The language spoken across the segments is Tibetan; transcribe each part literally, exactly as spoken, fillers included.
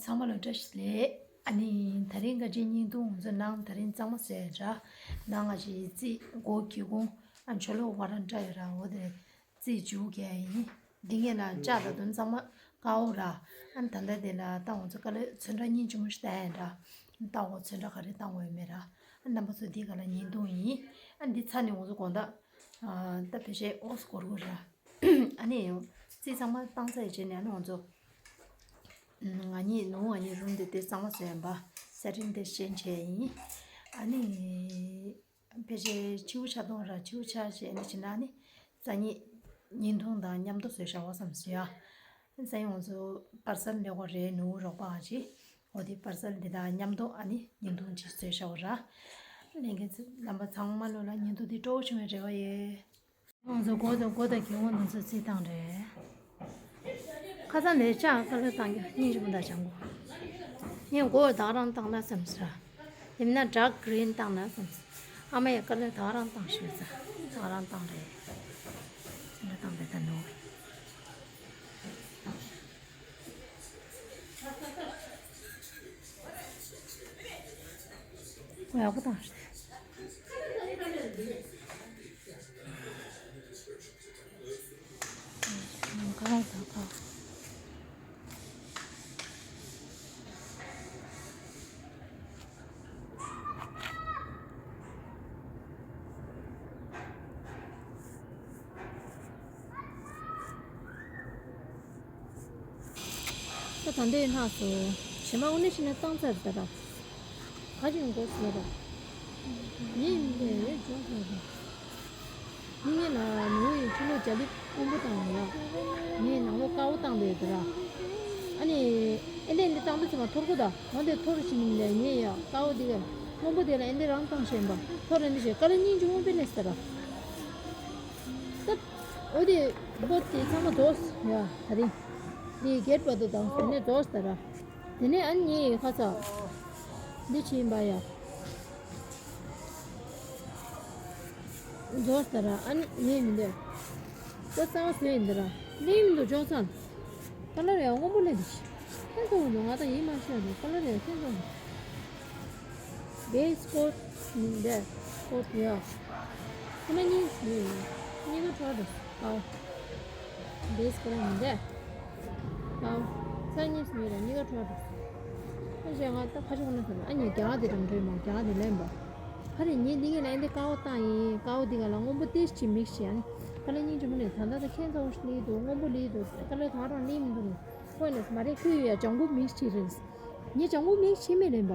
ཚང་མ་ལ་བཀྲ་ཤིས་བདེ་ལེགས། ཨ་ནི་དེ་རིང་ག་ཅི་བརྙན་ཐུང་ང་ཚོ་ནང་དེ་རིང་གཙང་མ་བཟོས་ཡ་འདྲ། ནང་ང་ཅི་རྩིས་སྒོ་ཁྱི་གུང་ཨ་ཆོ་ལོ་བ་རང་འདྲ་ཡོད་ར། འོ་དེ་རྩིས་འཇུག་གི་ཡིན། འདི་ངས་ལ་ལྕགས་དང་དུང་གཙང་མ་དཀར་པོ་ར། ཨ་ནི་ད་ལྟ་དེ་ལ་ད་ང་ཚོ་དཀའ་ལས་ཚོན་ཁྲ་སྙིང་རྗེ་མོ་ཞིག་བཏང་ཡ་འདྲ། ལྟ་འོ་ཚོན་ཁྲ་ག་རེ་བཏང་འོས་མེད་ར། ཨ་རྣམ་པ་ཚོ་འདི་ག་ལ་བརྙན་ཐུང་ཡིན། ཨ་འདི་ཚར་ནས་ང་ཚོ་དགོང་དག་ད་ཕལ་ཆེར་ཨོ་སི་སྐོར་དགོས་ར། ཨ་ནི་རྩིས་ཚང་མ་བཏང་ཚར་ཡི་རྗེས་ནས་ཨ་ནི་ང་ཚོ་ང་གཉིས་ནུ་ང་གཉིས་རུམ་དེ་དེ་གཙང་མ་བཟོས་ཡིན་པ། སེ་ཊིང་དེ་ཤེན་བྱས་ཡིན། ཨ་ནི་ཕལ་ཆེར་ཕྱི་པོ་ཆ་གཏོང་ར། ཕྱི་པོ་ཆ་བྱས་ནས་བྱས་ན་ཨ་ནི་རྩ་གཉིས་བརྙན་ཐུང་དང་མཉམ་དུ་བཟོས་བཞག་པ་བསམ་སོང་ཡ། སང་ཉིན་ང་ཚོ་པར་སལ་ལེན་དགོས་རེད། ནུ་རོགས་པ་ཨ་ཅེ། འོ་དེ་པར་སལ་འདི་དང་མཉམ་དུ་ཨ་ནི་བརྙན་ཐུང་ཅིག་བཟོས་བཞག་པ་ར། ལྷན་རྒྱས་རྣམ་པ་ཚང་མ་ལོ་ལ་བརྙན་ཐུང་འདི་སྤྲོ་བོ་བྱུང་བའི་རེ་བ་ཡོད། ང་ཚོ་སྒོ་དང་སྒོ་དང་གི་ངོ་ནང་ཚོ་རྩིས་བཏང་རེད། ཁ་སང་ལས་ལྕགས་ཀ་ལར་བཏང་རྒྱུ་སྙིང་རྗེ་མོ་དང་ལྗང་གུ། ངས་སྒོ་ད་ག་རང་བཏང་ན་བསམ་ས། དེ་མིན་ན་ཌརྐ་གི་རིན་བཏང་ན་བསམ་ས། ཨ་མ་ཡ་ཀ་ལར་ད་ག་རང་བཏང་ཤོད་ས། ད་ག་རང་བཏང་རེད། ད་བཏང་རེད་ད་ནོར། ཡག་པོ་བཏང་ཤོད། ད་ད་འདོད་ལྷག་སོ། བྱེ་མ་འོ་ནི་ཤི་ན་བཏང་ཚར་ད་ར། ག་ཅིག་འགོ་སོ་ར། ཡིན་པས་ཡོད་ཅུང་ཟད་ར། ངས་ལ་ནུ་ཡི་ཕྱི་ལོགས་རྒྱ་ལིབ་སྔོན་པོ་བཏང་ཡོད་ལ། ངས་ནང་ལོགས་དཀར་པོ་བཏང་བསྡད་ཡོད་ར། ཨ་ནི་ཨེ་འདྲས་འདི་བཏང་དུས་ཙམ་པ་འཐོར་གོ་ད། འོ་འདི་འཐོར་ཞིག་མིན་ལས་ངས་ཡ་དཀར་པོ་འདི་ག་སྔོན་པོ་དེ་ལ་ཨེ་འདྲས་རང་བཏང་ཤེས་པ་འཐོར་ཨེ་འདྲས་ཞེས་ཀ་ལ་སྙིང་རྗེ་མོ་དཔེ་ལས་ཟེར་ར། ད་འོ་དེ་པོ་དེ་ཚང་མ་རྫོགས་ཡ། ད་རིང་འདི་སྒེར་པ་དུ་དང་དེ་ནས་རྫོགས་ཟེར་ར། དེ་ནས་ཨ་ནི་ངས་ཁ་ཚ་འདི་ཕྱིན་པ་ཡ། རྫོགས་ཟེར་ར། ཨ་ནི་ངས་མི་འདོད། ཁོ་གཙང་བཟོས་ཡིན་འདི་ར། གླིང་མི་འདུག་ཅོག་ཚང་། ཀ་ལར་ཡང་སྔོན་པོ་ལས་འདི་ཤི། ཁྱེད་ཚོ་འདུག་ང་ད་ཡིད་མ་ཆེས་འདུག་ཀ་ལར་ཡང་ཁྱེད་ཚོ་འདུག་བེ་སི་ཀོཊ་མི་འདོད། ཀོཊ་ཡ། ཁོ་ན་གཉིས་མི་གཉིས་ཀ་འཕྲོ་འདུག་ཨའོ། བེ་སི་ཀོཊ་མི་འདོད། ཨའོ། ས་གཉིས་མི་ར་གཉིས་ཀ་འཕྲོ་འདུག་ཨ་ཞེ་ང་ད་ཁ་ཕྱོགས་ན་ཟེར་ན་ཨ་ནི་རྒྱ་གར་དེ་རང་འགྲོས་མ་རྒྱ་གར་དེ་ལེན་པ། ཧ་རེ་ཉིན་འདི་ངས་ལན་འདི་ཀའོ་བཏང་ཡིན། ཀའོ་འདི་ག་ལ་སྔོན་པོ་ཏིས་ཅི་མིག་ཤི་ཨ་ནི། ཀ་ལ་སྙིང་རྗེ་མོ་ནས་ད་ལྟ་ད་ཁྱེད་ཚོ་ལི་འདུག་སྔོན་པོ་ལི་འདུག་ཀ་ལ་ད་རང་ལི་མི་འདུག་ནི། ཁོས་ནས་མ་རེད། ཁོས་ཡ་ལྗང་གུ་མིག་ཤི་རེད། ངས་ལྗང་གུ་མིག་ཤི་མེད་ལེན་པ།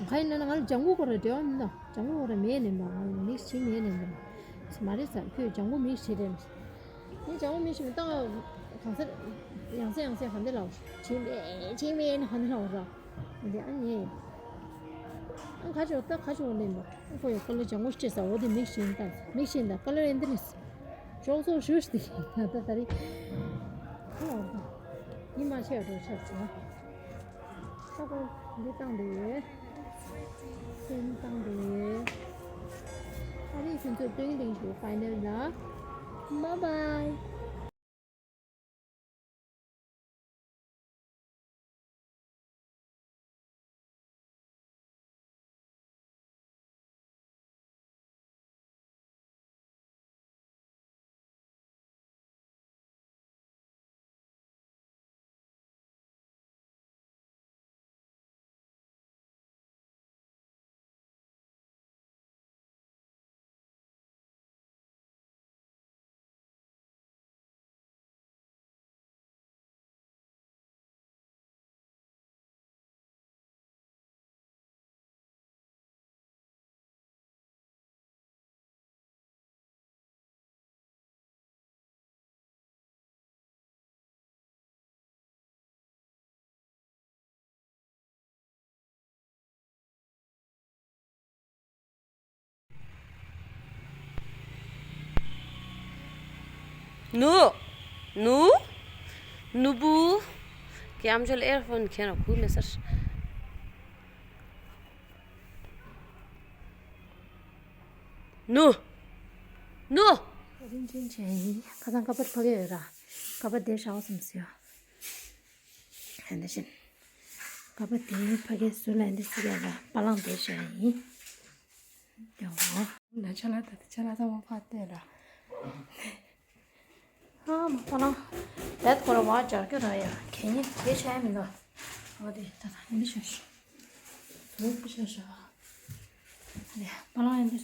ག་ཡིན་ན་ང་ལ་ལྗང་གུ་ཁོ་ར་འབྲེལ་བ་མི་འདུག་ལྗང་གུ་ཁོ་ར་མེད་ལེན་པ། ང་ལ་མིག་ཤི་མེད་ལེན་པ། མ་རེད་ས། ཁོས་ལྗང་གུ་མིག་ཤི་རེད། ངས་ལྗང་གུ་མིག་ཤི་མི་ད་གང་ས་ཡང་སེ་ཡང་སེ་ག་འདི་ལ་ཤི་མེད་ཤི་མེད་ནི་ག་འདི་ལ་འོ་ར། འདི་ཨ་ནི། ཨ་ཁ་ཆོ་ད་ཁ་ཆོ་ལེན་པ། ཨ་ཁོ་ཡ་ཀ་ལ་ལྗང་གུ་སྤྲད་ས་འོ་དེ་མིག་ཤེས་ད་མིག་ཤེས་ད་ཀ་ལ་རེད་འདི་རེད། ཅོག་ཙོག་ཞུ་ཞུ་དེ་ད་ད་རེད། ཨ་འོ་ད། ཡིད་མ་ཆེས་འགྲོ་ཆགས་ཚེ་ན། ཨ་ཁོ་འདི་བཏང་འདི་ཡོད། སེམས་བཏང་འདི་ཡོད། ཨ་རེད་ཁྱོད་ཚོ་ཏིང་ཏིང་ཞུ་ཕའི་ནལ་ལ། Bye bye། ནུ། ནུ། ནུ་བུ། ཁྱེད་ཨམ་ཅོག་ལ་ཨེར་ཕོན་ཁྱེར་ན་ཁུག་མེད་སར། ནུ། ནུ། རིན་ཆེན་ཆེན་ཡིན། ཁ་སང་ཀ་པར་ཕ་གི་ཡོད་ར། ཀ་པར་དེ་ཧྲའོ་སམ་སི་ཡོ། ཧན་ད་ཤིན། ཀ་པ་དེ་ཕ་གིའི་ཟུར་ལ་འདི་སི་ཀ་ལ་པ་ལང་དེ་བཞག་ཡིན། ཡང་ན་ཆ་ལ་ད་ཆ་ལ་ད་བ་ཕ་བལྟས་ལ། ཨ་མ་པ་ལང་། བེད་ཁོ་ར་བ་ཇར་ཀི་ར་ཡ་གད་སྙིགས་དེ་ཆ་ཡ་མི་འདུག་འོ་དེ་ད་ད་འདི་ཤོ་ཤོ། དུ་པ་ཤོ་ཤོ། དེ་པ་ལང་ཡ་འདི་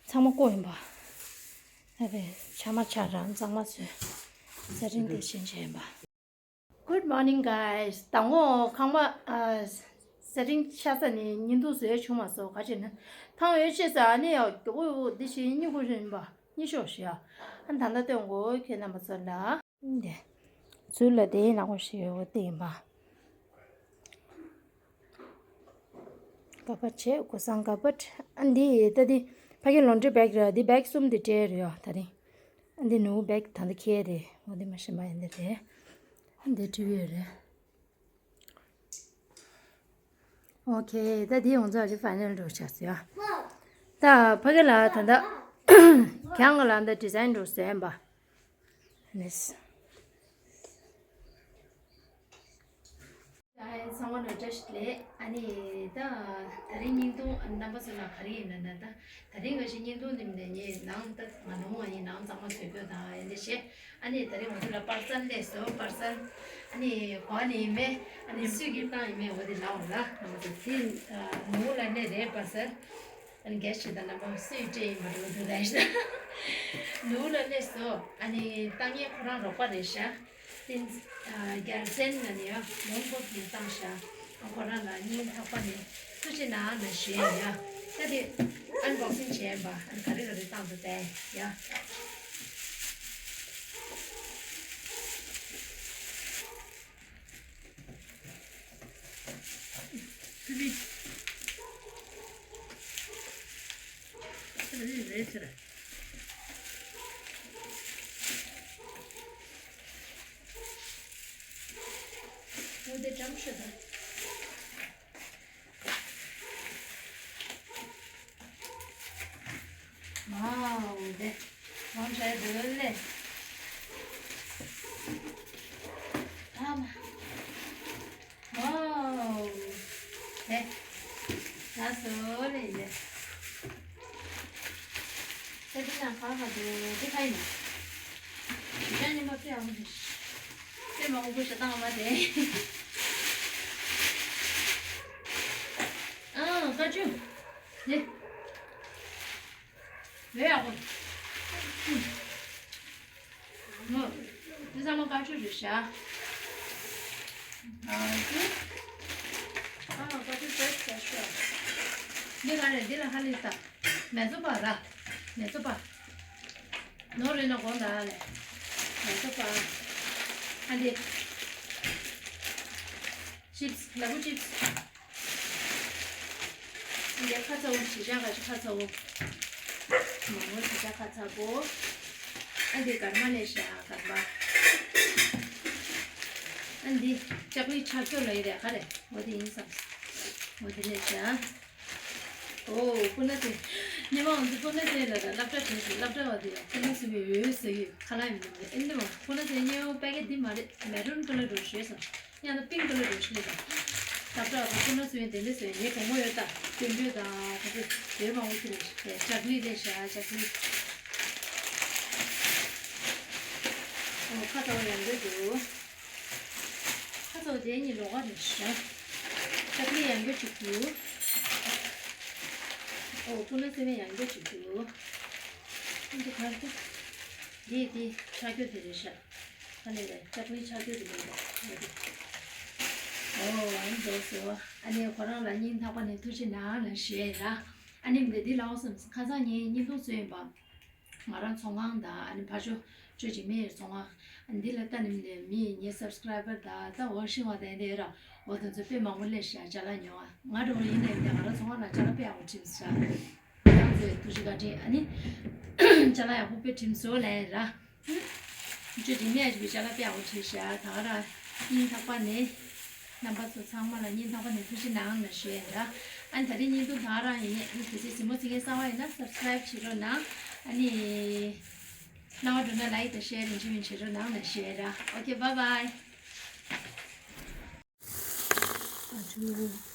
ཚང་མ་བཀོག་ཡིན་པ། ཨ་བེ་ཆ་མ་ཆ་ར་གཙང་མ་བཟོས། ཟ་རིན་དེ་ཤེན་བྱས་ཡིན་པ། Good morning, guys. དང་པོ་ཁང་པ་ཨ་ཟ་རིང་ཆ་ས་ནས་ཉིན་དུ་བཟོས་བྱུང་མ་སོང་ག་ཅེ་ན། ཐང་འོད་ཆེ་ས་ཨ་ནི་ཡག་གི་འོ་འོ་འདི་ཞིག་གཉིད་ཁུག་རིན་པ་གཉིད་ཤོག་ཞིག་ཨ། ཨ་ད་ལྟ་སྟོན་གོ་ཁྱེད་རྣམ་པ་ཚོ་ལ། འདི་ཚུལ་ལ་དེའི་ནང་གོ་ཞིག་ཡོད་དེ་ཡིན་པ། ཀ་པ་ཆེ་གོ་སང་ཀ་པ་ཨ་འདི་ད་འདི་ཕ་གི་ལོན་ཌི་རི་བེག་ར་འདི་བེག་གསུམ་འདི་སྤྲད་རེད་ཡོ་ད་རིང་། འདི་ནུ་བེག་ད་འདི་ཁྱེར་རེད། འོ་འདི་མ་ཤེས་པ་ཡིན་འདི་རེད། འདི་བྲིས་ཡོད་རེད། ཨོ་ཁེ། ད་འདི་ཡོངས་རྫོགས་ཀྱི་ཕའི་ནལ་འགྲོ་ཆགས་སོང་ཡ། ད་ཕ་གི་ལ་ད་ད་གྱང་གི་ལ་འདི་ཌི་ཛའིན་འགྲོ་སོན་པ། ནེས། ཚང་མ་ལ་བཀྲ་ཤིས་བདེ་ལེགས། ཨ་ནི་ད་ད་རིང་བརྙན་ཐུང་རྣམ་པ་ཚོ་ལ་ག་རེ་ཡིན་ན་ན་ད། ད་རིང་ང་ཞིག་བརྙན་ཐུང་འདི་མི་འདྲ་ཉེ་ནང་ད་ང་ནོ་ང་ཡིན་ནང་གཙང་མ་བཟོས་དགོས་དང་ཡིན་འདི་ཞེས། ཨ་ནི་ད་རིང་ང་ཚོ་ལ་པར་སལ་སླེབས་སོ་པར་སལ། ཨ་ནི་གོ་ནི་མེ་ཨ་ནི་སུས་ཀྱིས་བཏང་ཡིན་མེ་འོ་དེ་ལའོ་ལ་ང་ཚོ་དེ་ནུ་ལ་སླེབས་རེད་པར་སལ། ཨ་ནི་རྒྱལ་ཞེ་ད་ན་མ་སུས་སྤྲད་ཡིན་མ་རེད་འོ་དེ་ལ་ཞེ་ད་ནུ་ལ་སླེབས་སོ། ཨ་ནི་བཏང་ཡས་ཁོ་རང་རོགས་པ་རེད་ཤག་བསྟན། རྒྱལ་མཚན་ན་ནི་ཡང་ལོང་པོ་དེ་བཏང་ཤག་ཁོ་རང་ལ་སྙིང་ཐག་པ་ནས་ཐུགས་རྗེ་གནང་ལ་ཞུ་ཡ། ད་དེ་ཨན་བོག་སིང་བྱས་པ་ཨན་ག་རེ་ག་རེ་བཏང་འདུག་པས་ཡ། འོ་དེ་འགྲམ་ཤོད་དང་། མའོ་དེ་ཝང་ཞའི་དེ་ལེ། ཨ་མ། མའོ་དེ། ད་སོ་ལེ་ལེ། ད་འདི་ན་ཁ་ཁ་འདུག་འདི་ཁ་ཡིན་ན། ཞི་ཅང་ཉི་མ་ཕེ་ཨ་མ་ཕེ། ཕེ་མ་འོ་བུ་ཞེ་ཏང་མ་དེ། ཨ་ཀ་ཅུ། དེ། ཝེ་ཨ་བུ། ཨ་མ། འདི་ཚང་མ་ཀ་ཅུ་རེད་ཤག་ཨ་ཅུ། ཨ་ཀ་ཅུ་ཟེར་ཟེར་ཤག་འདི་ག་རེད་འདི་ལ་ཧ་ལས་ད། མེ་ཚོ་པ་ར། མེ་ཚོ་པ། ནོར་རེ་ན་གོ་ད་ལེ། མེ་ཚོ་པ། ཨ་འདི། ཅིབས། ལ་བུ་ཅིབས། ཨ་འདི་ཁ་ཚ་བོ་ཞི་ཅང་ག་ཅི་ཁ་ཚ་བོ། མོ་མོ་ཞི་ཅང་ཁ་ཚ་བོ། ཨ་འདི་གར་མ་ལེ་ཤ་གར་མ། ཨ་འདི་ལྕགས་རི་ཆར་ཚོ་ལ་ཡི་རེ་ག་རེ། འོ་དེ་ཡིན་བསམ། འོ་དེ་ལེ་ཤ། ཨོ། སྤུ་ན་ཚེ། ཉི་མ་འོང་དུས་སྤུ་ན་ཚེ་ལ་ལ་སློབ་གྲྭ་དྲན་སོང་། སློབ་གྲྭ་བ་དེ་ཡང་སྤུ་ན་ཚེ་བའི་འོད་ཟེར་གྱི་ཁ་ལག་ཡིན་ནམ་ཨེ་འདི་མ་སྤུ་ན་ཚེ་སྙན་པའི་གི་འདི་མ་རེད། མེ་རུན་ཀ་ལར་འགྲོ་ཤེས་སོང་། ཡང་ན་པིང་ཀ་ལར་འགྲོ་ཤེས་སོང་། སློབ་གྲྭ་བ་སྤུ་ན་ཚེ་དེ་འདྲ་ཟེར་ངའི་གོང་མ་ཡོད་ད་སྐྱོན་བརྗོད་དང་ད་ཚེ་དེ་མང་པོ་ཁྱེར་ནས་ལྕགས་ལི་ལས་བྱ་ལྕགས་ལི། ཨོ་ཁ་ཚ་བ་ཡང་འགྲོ་འདུག་ཁ་ཚ་བ་དེ་གཉིས་ལོགས་ཀ་རེད་ཤག་ལྕགས་ལི་ཡང་འགྲོ་གཅིག་འདུག་ཨོ་སྤུ་ན་ཚེ་བའི་ཡང་འགྲོ་གཅིག་འདུག་འདི་གར་དུ། འདི་འདི་ཆ་རྒྱུ་དེ་རེད་ཤག་ཧ་ལས་རེད། ལྕགས་རིའི་ཆ་རྒྱུ་དེ་མེད་པ་འོ་དེ། ཨོ་ཨ་ནི་འདུག་ཟེར་བ། ཨ་ནི་ཁོ་རང་ལ་སྙིང་ཐག་པ་ནས་ཐུགས་རྗེ་གནང་ལ་ཞུ་ཡས་ར། ཨ་ནི་འདི་འདི་ལའོ་བསམ་ཁ་སང་ངས་བརྙན་ཐུང་བཟོས་ཡིན་པ། ང་རང་ཚོང་ཁང་དང་ཨ་ནི་ཕར་ཕྱོགས་ཅོ་ཅིག་མེ་ཡི་ཚོང་ཁང་། ཨ་ནི་འདི་ལ་ལྟ་ནི་མི་འདི་མི་ངའི་སབ་སི་ཀ་རའི་བར་དང་ད་འོ་ཤིང་བ་དང་འདི་ར་འོ་དེ་ཚོ་དཔེ་མང་པོ་སླེབས་ཤག་ཅ་ལག་ཉོ་བ། ང་འགྲོ་བ་ཡིན་ན་ཡིན་ད་ང་རང་ཚོང་ཁང་ལ་ཅ་ལག་དཔེ་ཡག་པོ་བྲིས་ཤག་ང་ཚོས་ཐུགས་རྗེ་བཀའ་དྲིན་ཨ་ནི་ཅ་ལག་ཡག་པོ་དཔེ་བྲིས་སོང་ལབ་ཡིན་ར། ཅོ་ཅིག་མེ་ཡ་ཅིག་གི་ཅ་ལག་དཔེ་ཡག་པོ་བྲིས་ཤག་ད་ག་རང་སྙིང་ཐག་པ་ནས། རྣམ་པ་ཚོ་ཚང་མ་ལ་སྙིང་ཐག་པ་ནས་ཐུགས་རྗེ་གནང་ལ་ཞུ་ཡ་ཡིན་ར། ཨ་ནི་ད་རིང་བརྙན་ཐུང་ད་རང་ཡིན། ཨ་ནི་གལ་སྲིད་གཟིགས་མོ་གཟིགས་མཁན་གསར་པ་ཡིན་ན་སབ་སི་ཀ་རའིབ་བྱེད་རོགས་གནང་། ཨ་ནི། སྣང་བ་འགྲོ་ན་ལ་ཡིག་དང་ཤེར་རིན་ཆེན་མིན་བྱེད་རོགས་གནང་ལ་ཞུ་ཡ་ར། ཨོ་ཁེ་བྷའི་བྷའི། ཨ་ཅུ།